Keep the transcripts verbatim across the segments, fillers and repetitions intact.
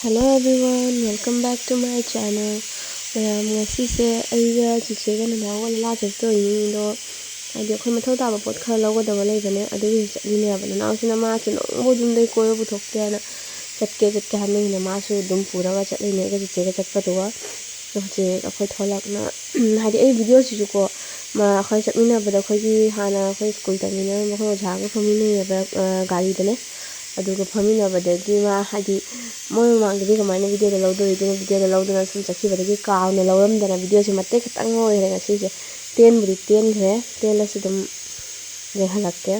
Hello everyone, welcome back to my channel. ꯃꯌꯥꯝ, ꯉꯁꯤꯁꯦ ꯑꯩꯒ ꯆꯤꯆꯦꯒ ꯅꯅꯥꯎꯒ ꯂꯥ ꯆꯠꯇꯣꯏꯅꯤ꯫ ꯑꯗꯣ ꯍꯥꯏꯗꯤ ꯑꯩꯈꯣꯏ ꯃꯊꯧ ꯇꯥꯕ ꯄꯣꯠ ꯈꯔ ꯂꯧꯒꯗꯕ ꯂꯩꯕꯅꯦ, ꯑꯗꯨꯒꯤ ꯆꯠꯂꯤꯅꯦꯕ꯫ ꯅꯅꯥꯎꯁꯤꯅ ꯃꯥꯁꯨ ꯅꯣꯡꯕꯨ ꯌꯨꯝꯗꯩ ꯀꯣꯏꯕ ꯄꯨꯊꯣꯛꯇꯦꯅ ꯆꯠꯀꯦ ꯆꯠꯀꯦ ꯍꯥꯏꯅꯩꯅ ꯃꯥꯁꯨ ꯑꯗꯨꯝ ꯄꯨꯔꯒ ꯆꯠꯂꯤꯅꯦ ꯑꯩꯒ ꯆꯤꯆꯦꯒ ꯆꯠꯄꯗꯨꯒ꯫ ꯑꯗꯣ ꯍꯧꯖꯤꯛ ꯑꯩꯈꯣꯏ ꯊꯣꯛꯂꯛꯅ ꯍꯥꯏꯗꯤ ꯑꯩ ꯚꯤꯗꯤꯑꯣꯁꯤꯁꯨꯀꯣ, ꯃꯥ ꯑꯩꯈꯣꯏ ꯆꯠꯃꯤꯟꯅꯕꯗ ꯑꯩꯈꯣꯏꯒꯤ ꯍꯥꯟꯅ ꯑꯩꯈꯣꯏ ꯁ꯭ꯀꯨꯜ ꯇꯝꯃꯤꯟꯅꯔꯝꯕ ꯑꯩꯈꯣꯏ ꯑꯣꯖꯥꯒ ꯐꯝꯃꯤꯟꯅꯩꯌꯦꯕ, ꯑ, ꯒꯥꯔꯤꯗꯅꯦ꯫ ꯑꯗꯨꯒ ꯐꯝꯃꯤꯟꯅꯕꯗꯒꯤ ꯃꯥ ꯍꯥꯏꯗꯤ ꯃꯣꯏ ꯃꯃꯥꯡꯗꯗꯤ ꯀꯃꯥꯏꯅ ꯚꯤꯗꯤꯑꯣꯗ ꯂꯧꯗꯣꯔꯤꯗꯨꯅ ꯚꯤꯗꯤꯑꯣꯗ ꯂꯧꯗꯅ ꯁꯨꯝ ꯆꯠꯈꯤꯕꯗꯒꯤ ꯀꯥꯎꯅ ꯂꯧꯔꯝꯗꯅ ꯚꯤꯗꯤꯑꯣꯁꯦ ꯃꯇꯦꯛ ꯈꯤꯇꯪ ꯑꯣꯏꯈ꯭ꯔꯦ ꯉꯁꯤꯁꯦ꯫ ꯇꯦꯟꯕꯨꯗꯤ ꯇꯦꯟꯈ꯭ꯔꯦ, ꯇꯦꯜꯂꯁꯨ ꯑꯗꯨꯝ ꯌꯦꯡꯍꯜꯂꯛꯀꯦ꯫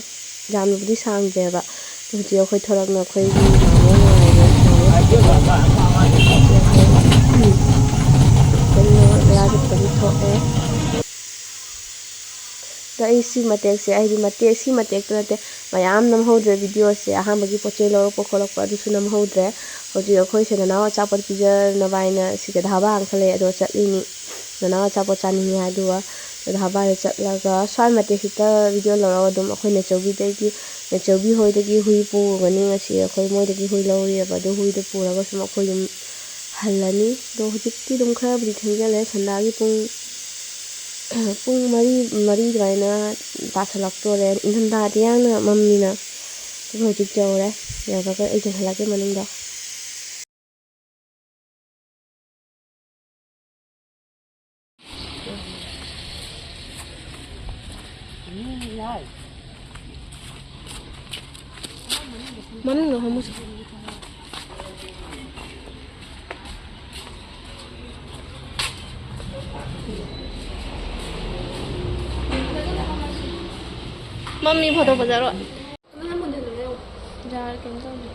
ꯌꯥꯝꯅꯕꯨꯗꯤ ꯁꯥꯡꯗ꯭ꯔꯦꯕ꯫ ꯍꯧꯖꯤꯛ ꯑꯩꯈꯣꯏ ꯊꯣꯔꯛꯅ ꯑꯩꯈꯣꯏꯒꯤ ꯃꯥꯃꯣ ꯉꯥꯏꯔꯦ꯫ ꯃꯥꯃꯣ ꯀꯩꯅꯣ ꯂꯥ ꯆꯠꯄꯒꯤ ꯊꯣꯛꯑꯦ꯫ ꯑꯗꯣ ꯑꯩ ꯁꯤ ꯃꯇꯦꯛꯁꯦ, ꯍꯥꯏꯗꯤ ꯃꯇꯦꯛ, ꯁꯤ ꯃꯇꯦꯛꯇ ꯅꯠꯇꯦ, ꯃꯌꯥꯝ ꯅꯝꯍꯧꯗ꯭ꯔꯦ ꯚꯤꯗꯤꯑꯣꯁꯦ꯫ ꯑꯍꯥꯟꯕꯒꯤ ꯄꯣꯠ ꯆꯩ ꯂꯧꯔꯛꯄ ꯈꯣꯠꯂꯛꯄ ꯑꯗꯨꯁꯨ ꯅꯝꯍꯧꯗ꯭ꯔꯦ꯫ ꯍꯧꯖꯤꯛ ꯑꯩꯈꯣꯏꯁꯦ ꯅꯅꯥꯎ ꯑꯆꯥꯄꯣꯠ ꯄꯤꯖꯅꯕ ꯍꯥꯏꯅ ꯁꯤꯗ ꯙꯥꯕꯥ ꯑꯃ ꯈꯜꯂꯛꯑꯦ, ꯑꯗꯣ ꯆꯠꯂꯤꯅꯤ꯫ ꯅꯅꯥꯎ ꯑꯆꯥꯄꯣꯠ ꯆꯥꯅꯤꯡꯉꯦ ꯍꯥꯏꯗꯨꯒ ꯙꯥꯕꯥꯗ ꯆꯠꯂꯒ ꯁ꯭ꯋꯥꯏ ꯃꯇꯦꯛꯁꯤꯗ ꯚꯤꯗꯤꯑꯣ ꯂꯧꯔꯒ ꯑꯗꯨꯝ ꯑꯩꯈꯣꯏ ꯅꯦꯆꯧꯕꯤꯗꯒꯤ, ꯅꯦꯆꯧꯕꯤ ꯍꯣꯏꯗꯒꯤ ꯍꯨꯏ ꯄꯨꯒꯅꯤ ꯉꯁꯤ꯫ ꯑꯩꯈꯣꯏ ꯃꯣꯏꯗꯒꯤ ꯍꯨꯏ ꯂꯧꯔꯤꯑꯕ, ꯑꯗꯨ ꯍꯨꯏꯗꯣ ꯄꯨꯔꯒ ꯁꯨꯝ ꯑꯩꯈꯣꯏ ꯌꯨꯝ ꯍꯜꯂꯅꯤ꯫ ꯑꯗꯣ ꯍꯧꯖꯤꯛꯇꯤ ꯑꯗꯨꯝ ꯈꯔꯕꯨꯗꯤ ꯊꯦꯡꯖꯤꯜꯂꯦ, ꯁꯟꯗꯥꯒꯤ ꯄꯨꯡ, ꯄꯨꯡ ꯃꯔꯤ, ꯃꯔꯤ ꯑꯗꯨꯃꯥꯏꯅ ꯇꯥꯁꯜꯂꯛꯇꯣꯔꯦ꯫ ꯏꯪꯊꯝꯊꯥꯗꯤ ꯌꯥꯝꯅ ꯃꯝꯃꯤꯅ꯫ ꯑꯗꯨ ꯍꯧꯖꯤꯛ ꯌꯧꯔꯦ, ꯌꯧꯔꯒ ꯑꯩ ꯆꯪꯍꯜꯂꯛꯀꯦ ꯃꯅꯨꯡꯗ꯫ ꯃꯅꯨꯡꯗ ꯐꯝꯃꯨꯁꯦ꯫ ꯃꯝꯃꯤ, ꯐꯣꯇꯣ ꯐꯖꯔꯣꯏ꯫ ꯌꯥꯔꯦ, ꯀꯩꯝ ꯇꯧꯗꯦ꯫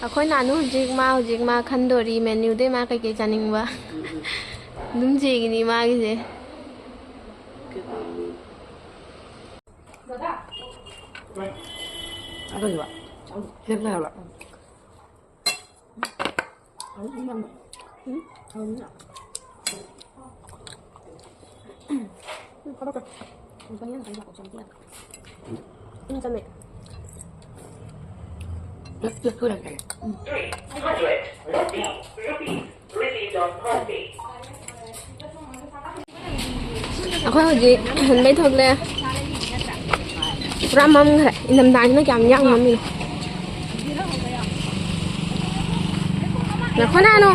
ꯑꯩꯈꯣꯏ ꯅꯥꯅꯨ ꯍꯧꯖꯤꯛ ꯃꯥ, ꯍꯧꯖꯤꯛ ꯃꯥ ꯈꯟꯗꯣꯔꯤ ꯃꯦꯅ꯭ꯌꯨꯗꯩ ꯃꯥ ꯀꯩꯀꯩ ꯆꯥꯅꯤꯡꯕ꯫ ꯑꯗꯨꯝ ꯌꯦꯡꯉꯤꯅꯤ ꯃꯥꯒꯤꯁꯦ꯫ ꯑꯗꯨꯒꯤꯕ ꯂꯦꯞꯅ ꯍꯥꯏꯕ꯫ Three hundred rupees, rupees received on Pon Pay. ꯑꯩꯈꯣꯏ ꯍꯧꯖꯤꯛ ꯍꯟꯕꯩ ꯊꯣꯛꯂꯛꯑꯦ꯫ ꯄꯨꯔꯥ ꯃꯝꯈ꯭ꯔꯦ꯫ ꯏꯪꯊꯝꯊꯥꯁꯤꯅ ꯀꯌꯥꯝ ꯌꯥꯝ ꯃꯝꯃꯤꯅꯣ꯫ ꯉꯥꯏꯈꯣ ꯅꯥꯅꯣ꯫